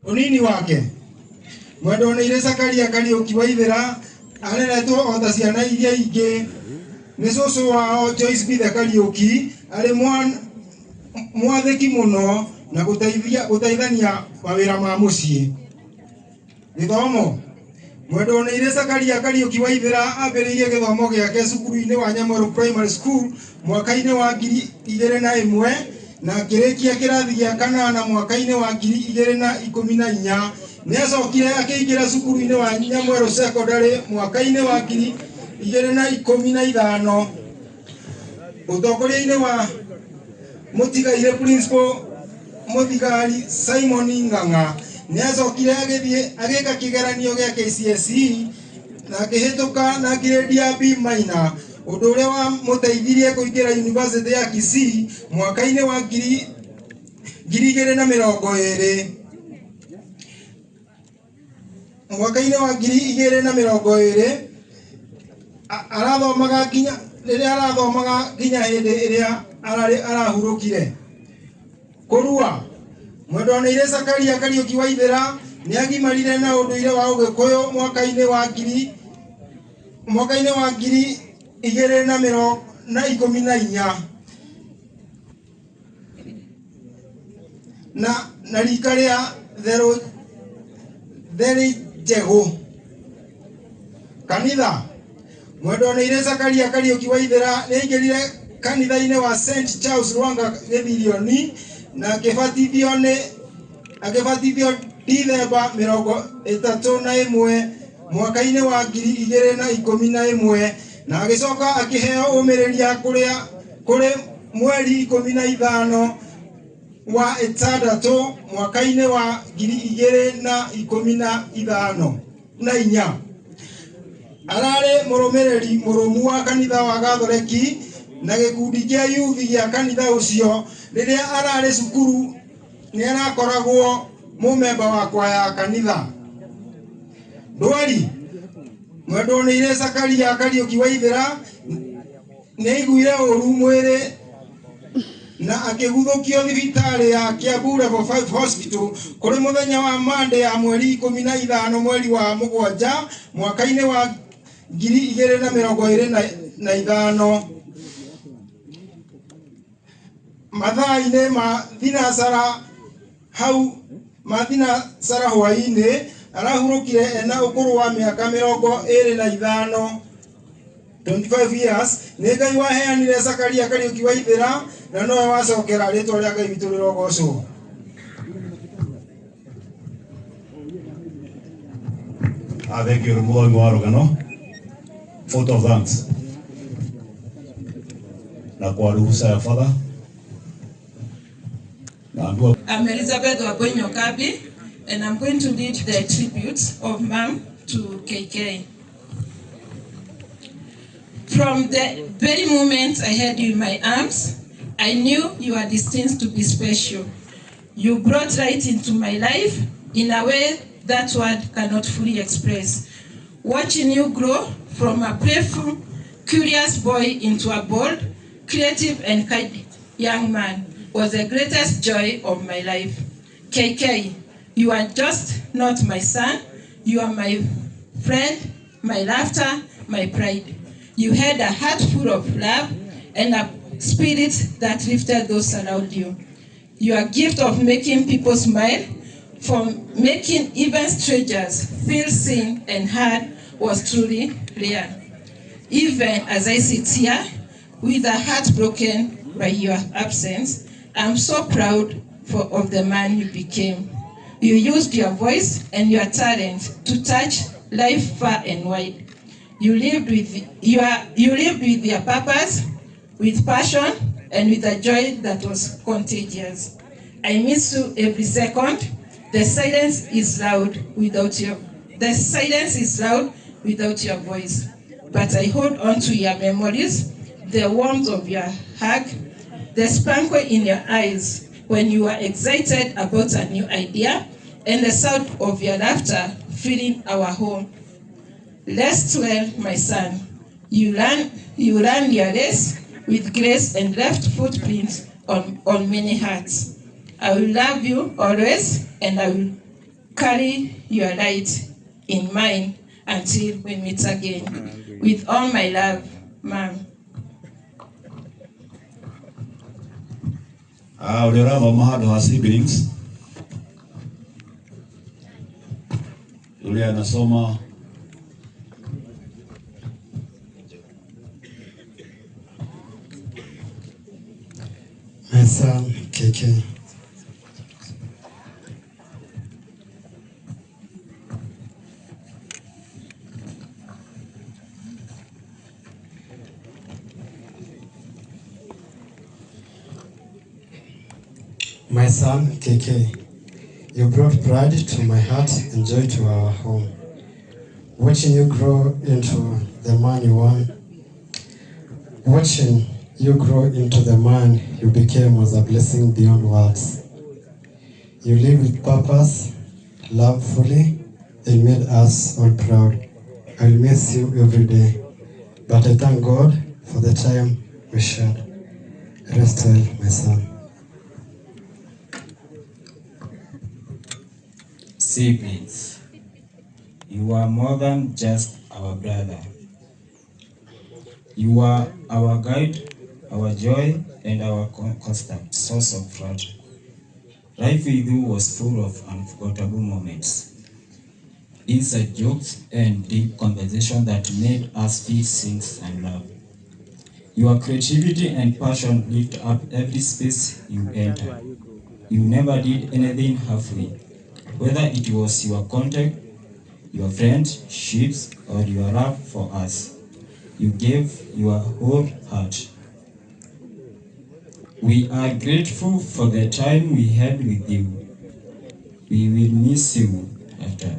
Ũnini wake Mwendwa-nĩ-irĩ Zakaria Kariũki Waithĩra areretwo o ta ciana iria ingĩ nĩ cũcũ wao Joyce Bithe Kariũki arĩ mwathĩki mũno na gũteithania mawĩra ma mũciĩ. Gĩthomo Mwendwa-nĩ-irĩ Zakaria Kariũki Waithĩra ambĩrĩirie gĩthomo gĩake cukuru-inĩ wa Nyamwerũ Primary School mwaka-inĩ wa 2001 na akĩrĩkia kĩrathi gĩa kanana mwaka-inĩ wa 2014. Nĩ acokire akĩingĩra cukuru-inĩ wa Nyamwerũ Secondary mwaka-inĩ wa 2015 ũtongoria-inĩ wa mũtigaire principal mũthigari Simon Ng'ang'a. Nĩ acokire agĩthiĩ agĩka kĩgeranio gĩa KCSE na akĩhĩtũka na grade ya B minor, ũndũ ũrĩa wamũteithirie kũingĩra University ya Kisii mwaka-inĩ wa 2020. Mwaka-inĩ wa 2020 arathomaga nginya rĩrĩa arathomaga nginya hĩndĩ ĩrĩa ararĩ arahurũkire. Kũrua Mwendwa-nĩ-irĩ Zakaria Kariũki Waithĩra nĩ agimarire na ũndũire wa Ũgĩkũyũ mwaka-inĩ wa 2014 na rika rĩa Therĩ Njegũ. Kanitha Mwendwa-nĩ-irĩ Zakaria Kariũki Waithĩra nĩ aingĩrire kanitha-inĩ wa St Charles Lwanga Gĩthirioni na akĩbatithio Dithemba 31 mwaka-inĩ wa 2011 na agĩcoka akĩheo ũmĩrĩria kũrĩa kũrĩ mweri 15 wa ĩtandatũ mwaka-inĩ wa 2014. Ararĩ mũrũmĩrĩri mũrũmu wa kanitha wa Gatholeki na gĩkundi kĩa yuthi gĩa kanitha ũcio. Rĩrĩa ararĩ cukuru nĩ arakoragwo mũmemba wa kwaya ya kanitha. Ndwari Mwendwa-nĩ-irĩ Zakaria Kariũki Waithĩra nĩ aiguire ũru mwĩrĩ na akĩguthũkio thibitarĩ ya Kiambu Level 5 Hospital kũrĩ mũthenya wa Monday ya mweri 15 mweri wa mũgwanja mwaka-inĩ wa 2025 mathaa-inĩ ma thinacara hau ma thinacara hwaĩ-inĩ. Arahurũkire ena ũkũrũ wa mĩaka 25, 25 years. Nĩ Ngai waheanire Zakaria Kariũki Waithĩra na nowe wacokera. Rĩtwa rĩa Ngai witũ rĩrogocwo. Thank you, mũthomi wa rũgano. Vote of thanks. Na kwa ruhusa ya father naambiwa I'm Elizabeth Wambui Nyokabi, and I'm going to lead the tribute of Mom to KK. From the very moment I had you in my arms, I knew you were destined to be special. You brought light into my life in a way that word cannot fully express. Watching you grow from a playful, curious boy into a bold, creative, and kind young man was the greatest joy of my life. KK, you are just not my son, you are my friend, my laughter, my pride. You had a heart full of love and a spirit that lifted those around you. Your gift of making people smile, from making even strangers feel seen and heard, was truly rare. Even as I sit here with a heart broken by your absence, I'm so proud of the man you became. You used your voice and your talent to touch life far and wide. You lived with your purpose, with passion, and with a joy that was contagious. I miss you every second. The silence is loud without your voice. But I hold on to your memories, the warmth of your hug, the sparkle in your eyes when you are excited about a new idea, and the sound of your laughter filling our home. Rest well, my son. You ran your race with grace and left footprints on many hearts. I will love you always, and I will Carry your light in mine until we meet again. With all my love, Ma'am. Ũrĩa ũrathoma handũ ha siblings, yule anasoma. My son, KK. My son, KK, you brought pride to my heart and joy to our home. Watching you grow into the man you want, watching you grow into the man you became was a blessing beyond words. You live with purpose, love fully, and made us all proud. I'll miss you every day, but I thank God for the time we shared. Rest well, my son. Siblings, you are more than just our brother. You are our guide, our joy, and our constant source of pride. Life with you was full of unforgettable moments, inside jokes, and deep conversation that made us feel seen and loved. Your creativity and passion lit up every space you entered. You never did anything halfway, whether it was your contact, your friendships, or your love for us. You gave your whole heart. We are grateful for the time we had with you. We will miss you after.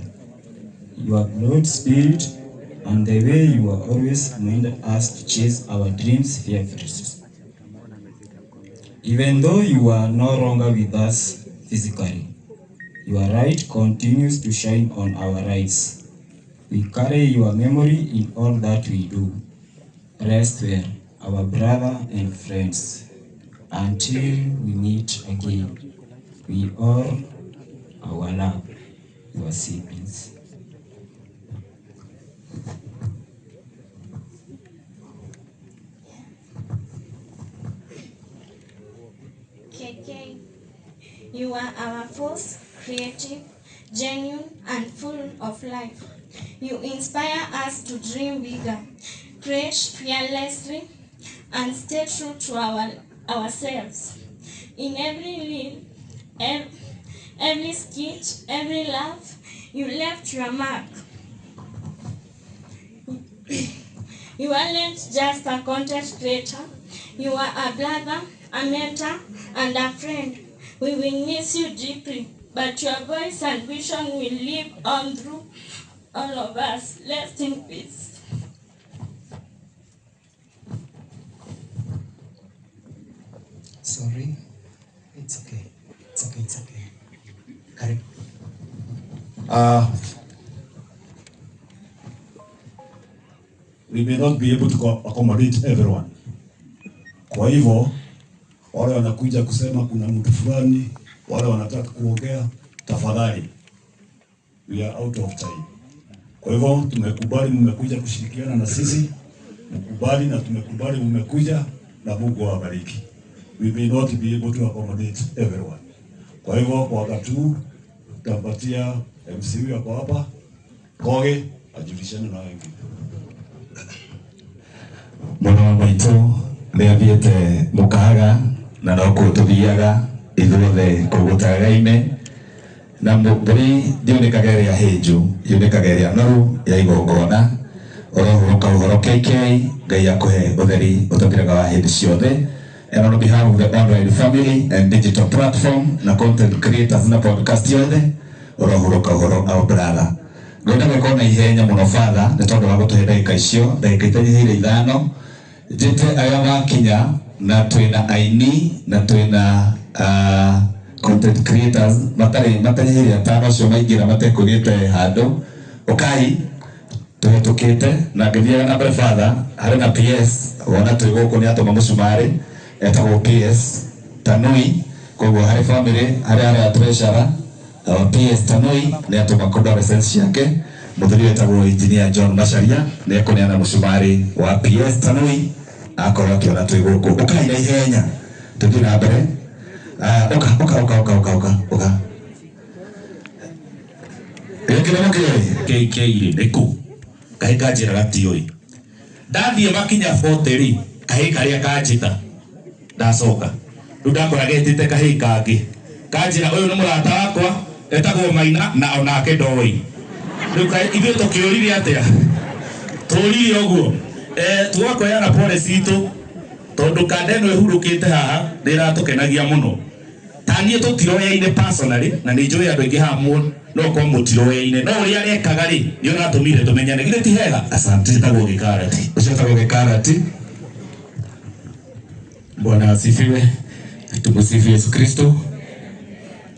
Your broad spirit and the way you are always reminded us to chase our dreams fearlessly. Even though you are no longer with us physically, your light continues to shine on our lives. We carry your memory in all that we do. Rest well, our brother and friends. Until we meet again, we all our love, your siblings. KK, you are our force, creative, genuine, and full of life. You inspire us to dream bigger, create fearlessly, and stay true to ourselves. In every reel, every sketch, every laugh, you left your mark. You aren't just a content creator. You are a brother, a mentor, and a friend. We will miss you deeply, but your voice and vision will live on through all of us. Rest in peace. Sorry, it's okay. It's okay, it's okay. Karibu. We may not be able to accommodate everyone. Kwa hivyo wale wanakuja kusema kuna mtu fulani, wale wanataka kuongea, tafadhali, we are out of time. Kwa hivyo tumekubali mmekuja kushirikiana na sisi, mkubali na tumekubali mmekuja, na Mungu awabariki. We may not be able to accommodate everyone. Kwa hivyo kwa wakati huu tutampatia MC huyu ako hapa, Koge, ajulishane na wengine. Mũrũ wa maitũ nĩ athiĩte mũkahaga na no kuo tũthiaga ithuothe kũu gũtagaine, na mbũri ndionekaga ĩrĩa hĩnju, yonekaga ĩrĩa noru ya igongona. Ũrohurũka ũhoro KK, Ngai akũhe ũtheri ũtathiraga wa hĩndĩ ciothe. And on behalf of the online family and digital platform na content creators na podcast yothe, ũrohurũka ũhoro our brother. Ngwenda gwĩka na ihenya mũno father, nĩ tondũ wa gũtũhe ndagĩka icio, ndagĩka itanyihĩire 5. Njĩte arĩa makinya, na twĩna aini na twĩna content creators matarĩ matanyihĩire 5 acio maingĩra matekũgĩte handũ. Ũkai tũhĩtũkĩte na ngĩthiaga na mbere father, harĩ na PS wona twĩ gũkũ nĩ atũma mũcumarĩ etagwo PS Tanui, koguo harĩ family harĩ arĩa treasurer PS Tanui nĩ atũma condolence ciake. Mũthuri wĩtagwo Engineer John Macharia nĩ ekũneana mũcumarĩ wa PS Tanui akorwo akĩona twĩ gũkũ. Ũkai na ihenya tũthiĩ na mbere. Ũka ũka ũka ũka ũka ũka ũka. Gĩkĩ nĩ mũkĩũĩ? KK rĩ nĩkũ? Kahĩ kanjĩra gatiũĩ. Ndathiĩ makinya 40 rĩ, kahĩ karĩa kanjĩta ndacoka. Rĩu ndakora getĩte kahĩ kangĩ. Kanjĩra ũyũ nĩ mũrata wakwa etagwo Maina na onake ndoĩ. Rĩu ithuĩ tũkĩũrire atĩa? Tũrire ũguo. Tũgakoyana pole citũ tondũ kanda ĩno ĩhurũkĩte haha nĩ ĩratũkenagia mũno. Ta niĩ tũtiroyaine personally na nĩ njũĩ andũ aingĩ haha no korwo mũtiroyaine no ũrĩa arekaga rĩ nĩ ũratũmire tũmenyane. Githĩ ti hega? Asante. Njĩtagwo Gĩkarati. Ũcio wĩtagwo Gĩkarati. Bwana asifiwe. Tumsifu Yesu Kristo.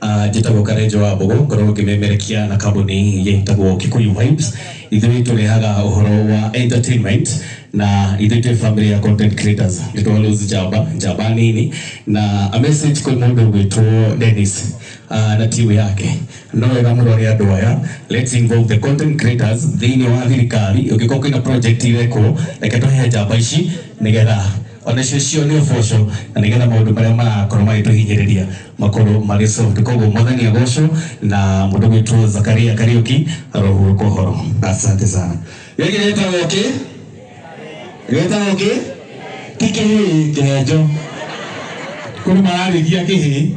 Njĩtagwo Karenjo wa Mbogo, ngoragwo ngĩmemerekia na kambuni ĩtagwo Kikuyu Vibes. Ithuĩ tũrehaga ũhoro wa entertainment na ithuĩ twĩ family ya content creators. Nĩ twa njamba, njamba nini na a message kwĩ mũndũ ũgwĩtwo Dennis na timu yake. No wega mũrore andũ aya, let's involve the content creators thĩinĩ wa thirikari. Ũngĩkorwo kwĩna project irekwo, reke tũhe njamba ici nĩgetha onacio cio nĩ ũboco na nĩgetha maũndũ marĩa marakorwo magĩtũhinyĩrĩria makorwo marĩ solved. Koguo Mwathani agocwo na mũndũ ũgwĩtwo Zakaria Kariuki arohurũka ũhoro. Asante sana. Gĩkĩ gĩtagwo kĩ? Gĩtagwo kĩ? Ti kĩhĩĩ kĩhenjo. Kũrĩ mararĩria kĩhĩĩ.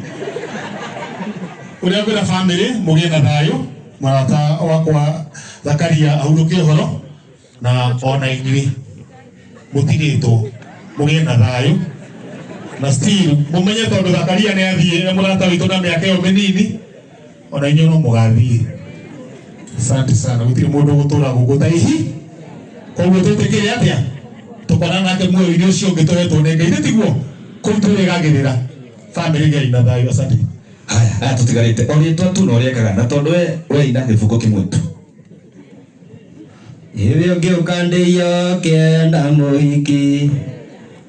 Ũrĩa ngwĩra family mũgĩe na thayũ, mũrata wakwa Zakaria ahurũke ũhoro na ona inyuĩ mũtirĩtwo mũgĩe na thayũ na still mũmenye tondũ Zakaria nĩ athiĩ na mũrata witũ na mĩaka ĩyo mĩnini ona inyuĩ no mũgathiĩ. Asante sana. Gũtirĩ mũndũ ũgũtũra gũkũ ta ihi. Koguo twĩtĩkĩre atĩa? Tũkona nake muoyo-inĩ ũcio ũngĩ tũhetwo nĩ Ngai, tiguo? Kũu twĩrĩgagĩrĩra. Family gĩai na thayũ. Asante. Haya, aya tũtigarĩte o rĩtwa tu na ũrĩa ekaga na tondũ we weina gĩbungo kĩmwe tu. Iwe ũngĩũka ndĩio kĩenda mũhiki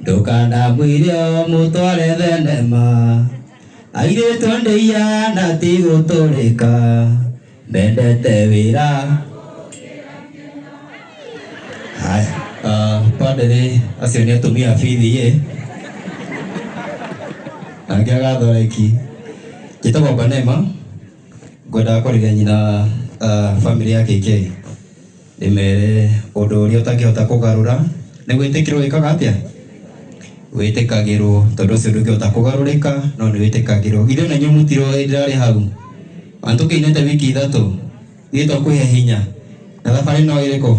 ndũkanamwĩre mũtware thenema airĩtu ndĩia na ti gũtũrĩka mendete wĩra. Haya. Padre acio nĩ atumia a bithi ĩ angĩ agathoreki. Njĩtagwo Banema, ngwendaga kwarĩria nyina family ya KK ndĩmere ũndũ ũrĩa ũtangĩhota kũgarũra nĩ gwĩtĩkĩrwo wĩkaga atĩa? Wĩtĩkagĩrwo tondũ ũcio ndũngĩhota kũgarũrĩka no nĩ wĩtĩkagĩrwo. Ithuĩ na inyuĩ mũtiroĩ ndĩrarĩ hau ona tũkĩinĩte wiki ithatũ ithuĩ twakũhe hinya na thabarĩ no ĩrĩkũ?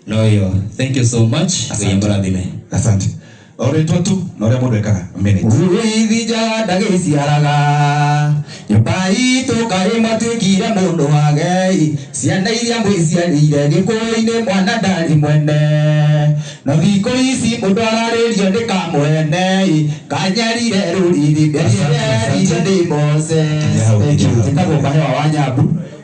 No ĩyo. Thank you so much. Ngai amũrathime. Asante. O rĩtwa tu na ũrĩa mũndũ ekaga minute. Ũrĩithi nja ndagĩciaraga nyũmba itũ kaĩ mwatuĩkire mũndũ wagei ciana iria mwĩciarĩire gĩkũyũ-inĩ mwana ndarĩ mwene no thikũ ici mũndũ ararĩrio nĩ kamwene kanyarire rũriri ndĩrerire ndĩ Moses. Thank you. Njĩtagwo Kahewa wa Nyambu,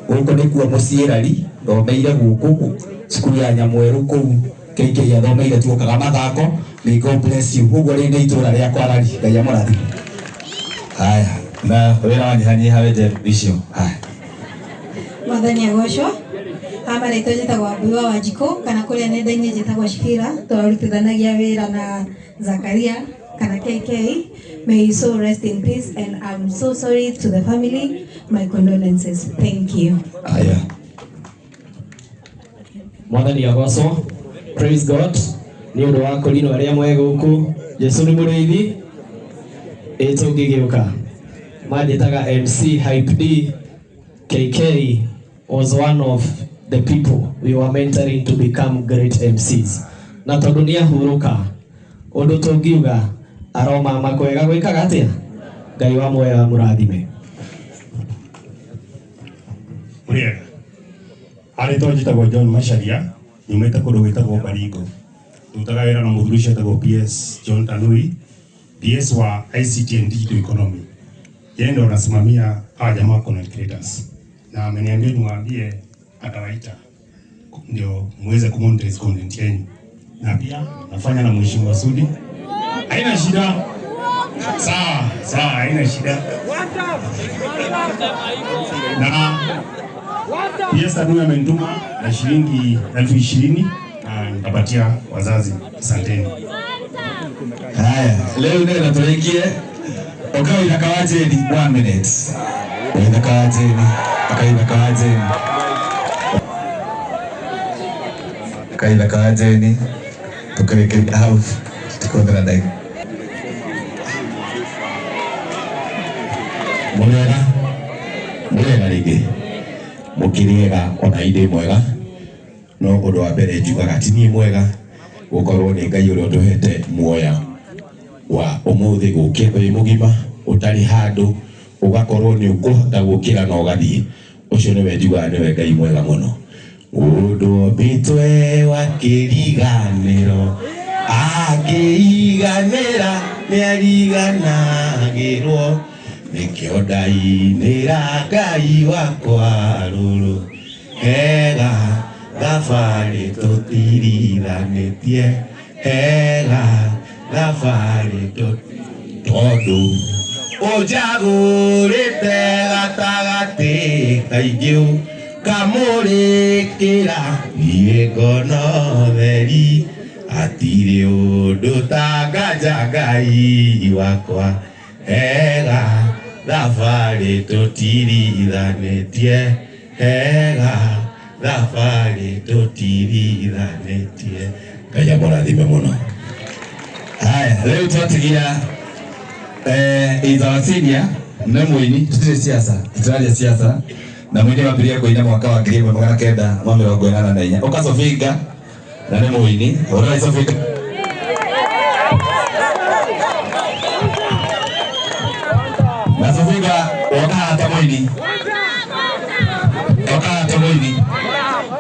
gũkũ nĩkuo mũciĩrari, thomeire gũkũ cukuru ya Nyamwerũ kũu KK athomeire tuokaga mathako. May God bless you. Ũguo rĩ nĩ itũra rĩakwa rari. Ngai amũrathime. Haya, na wĩra wanyihanyiha wenje icio. Haya. Mwathani agocwo. Haha marĩtwa njĩtagwo Wambui wa Wanjikũ kana kũrĩa nenda-inĩ njĩtagwo Shikira. Tũrarutithanagia wĩra na Zakaria kana KK. May his soul rest in peace and I'm so sorry to the family. My condolences. Thank you. Haya. Mwathani agocwo. Praise God. Nĩ ũndũ wa kũrinwo arĩa mwe gũkũ. Jesũ nĩ mũrĩithi. Ĩ tũngĩgĩũka. Manjĩtaga MC Hype D. KK was one of the people we were mentoring to become great MCs. Na tondũ nĩ ahurũka, ũndũ tũngiuga aromama kwega gwĩkaga atĩa? Ngai wa muoyo amũrathime. Mũrĩega. Arĩtwa njĩtagwo John Macharia, nyumĩte kũndũ gwĩtagwo Baringo. Ndutaga wĩra na mũthuri ũcio etagwo PS John Tanui, PS wa ICT and Digital Economy. Yeye ndo anasimamia hawa jamaa content creators. Na ameniambia niwaambie atawaita ndio muweze kumonetize content yenu. Na pia nafanya na Mheshimiwa Sudi. Haina shida. Sawa, sawa, haina shida. Na PS Tanui amenituma na shilingi 20,000 na nitapatia wazazi. Asanteni. Haya, leo ndio naturekie okaina kawajeni 1 minute. Okaina kawajeni, okaina kawajeni. Okaina kawajeni. Tukareke hau tukonera ndagika. Mwega mwega rĩngĩ mũkĩrĩega ona indĩ mwega no ũndũ wa mbere njugaga ti niĩ mwega gũkorwo nĩ Ngai ũrĩa ũtũhete muoya wa ũmũthĩ gũkĩra wĩ mũgima ũtarĩ handũ ũgakorwo nĩ ũkũhota gũkĩra na ũgathiĩ ũcio nĩwe njugaga nĩwe Ngai mwega mũno. Mũndũ ombĩtwe wa kĩriganĩro akĩiganĩra nĩariganagĩrwo nĩkĩo ndainĩra Ngai wakwa rũrũ hega thabarĩ tũtirithanĩtie hega thabarĩ tondũ ũnjagũrĩte gatagatĩ kaingĩ ũkamũrĩkĩra niĩ ngona ũtheri hatirĩ ũndũ tanganja Ngai wakwa hega thabarĩ tũtirithanĩtie hega thabarĩ tũtirithanĩtie. Ngai amũrathime mũno. Haya, rĩu twatigia Ithawa Senior nĩ mũini, tũtirĩ siasa, tũtiraria siasa na mũini wambirie kũina mwaka wa 1984. Ũka Sofinga na nĩ mũini, ũrai Sofinga. Na Sofinga woka hata mũini. Woka hata mũini.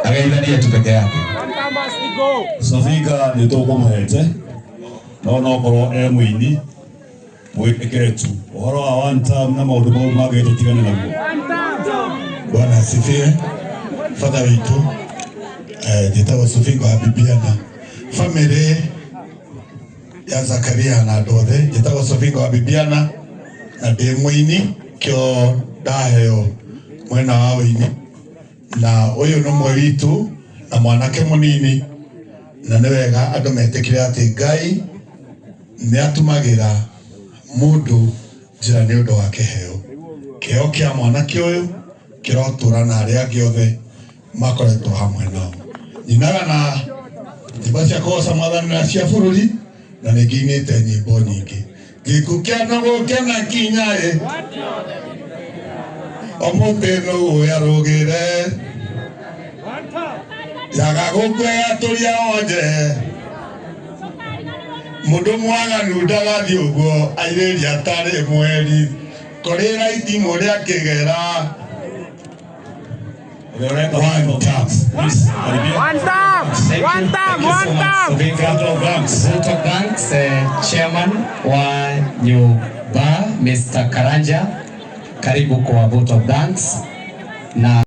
Ageithanie tu peke yake. Sofinga nĩ tũkũmũhete no nokorwo e mũini mwĩtĩkĩre tu ũhoro wa one term na maũndũ mau mangĩ tũtigane naguo. Bwana asifiwe. Father witũ njĩtagwo Sofinga wa Bibiana, family ya Zakaria na andũ othe. Njĩtagwo Sofinga wa Bibiana na ndĩ mũini kĩo ndaheo mwena wa ũini, na ũyũ nĩ ũmwe witũ na mwanake mũnini, na nĩ wega andũ metĩkĩre atĩ Ngai nĩ atumagĩra mũndũ njĩra nĩ ũndũ wa kĩheo. Kĩheo kĩa mwanake ũyũ kĩrotũra na arĩa angĩ othe makoretwo hamwe nao. Nyinaga na nyĩmbo cia kũgoca Mwathani na cia bũrũri, na nĩ ngĩinĩte nyĩmbo nyingĩ. Gĩkuũ kĩa nũgũ kinya ĩ o mũtĩ nũgũ yarũgĩre yaga gũkua yatũria onje mũndũ mwaganu ndagathiĩ ũguo airĩria atarĩ mweri kũrĩra itimũ rĩa kĩgera. One time. One time. One time. One time. Vote of thanks, Chairman wa Nyumba Mr. Karanja, karibu kwa vote of thanks na